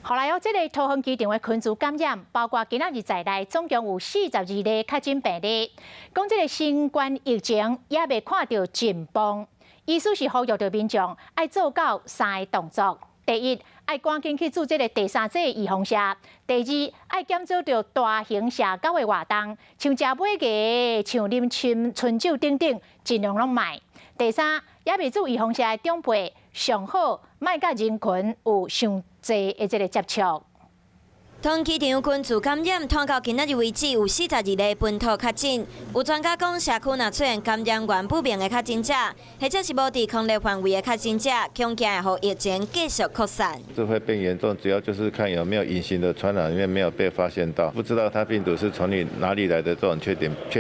後來哦，這个桃園機場的群聚感染，包括今仔日在內，總共有42例確診病例。講這个新冠疫情猶未看著盡風，醫師是呼籲著民眾愛做到三个動作：第一，愛趕緊去注這个第三劑預防射；第二，愛減少著大型社交的活動，像食尾牙、像啉春春酒等等，盡量攏莫。第三，猶未注預防射的長輩，上好莫佮人群有傷濟的這个接觸。桃園機場群聚感染，拖到今仔日為止有42例本土確診。有專家講，社區若出現感染源不明的確診者，或者是無佇防疫範圍的確診者，恐驚會予疫情繼續擴散。這會變嚴重，主要就是看有沒有隱形的傳染，因為沒有被發現到，不知道它病毒是從你哪裡來的。這種確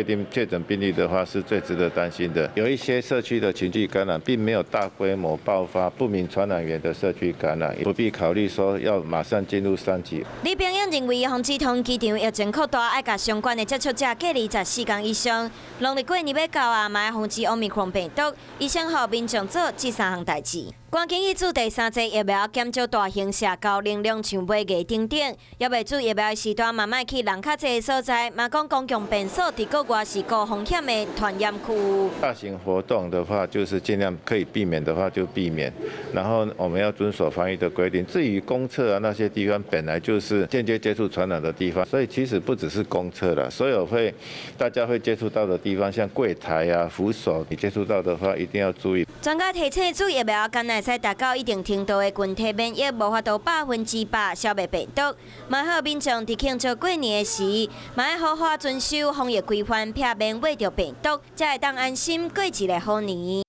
定確診病例的話，是最值得擔心的。有一些社區的群聚感染，並沒有大規模爆發不明傳染源的社區感染，不必考慮說要馬上進入3級。李炳英認為，防止桃園機場疫情擴大，愛共相關的接觸者隔離14天以上。農曆過年欲到啊，嘛愛防止奧密克戎病毒，醫生予民眾做這三項代誌。趕緊去注第三劑疫苗，減少大型社交能量，像尾牙等等。猶未注疫苗的時段，嘛莫去人較濟的所在。嘛講公共便所佇國外是高風險的傳染區。大型活動的話，就是盡量可以避免的話就避免。然後我們要遵守防疫的規定。至於公廁啊那些地方，本來就是間接接觸傳染的地方，所以其實不只是公廁啦，所有會大家會接觸到的地方，像櫃檯啊、扶手，你接觸到的話，一定要注意。專家提醒，注疫苗敢若會使達到一定程度的群體免疫，無法度100%消滅病毒。嘛予民眾佇慶祝過年的時，嘛愛好好遵守防疫規範，避免秽著病毒，才會當安心過一个好年。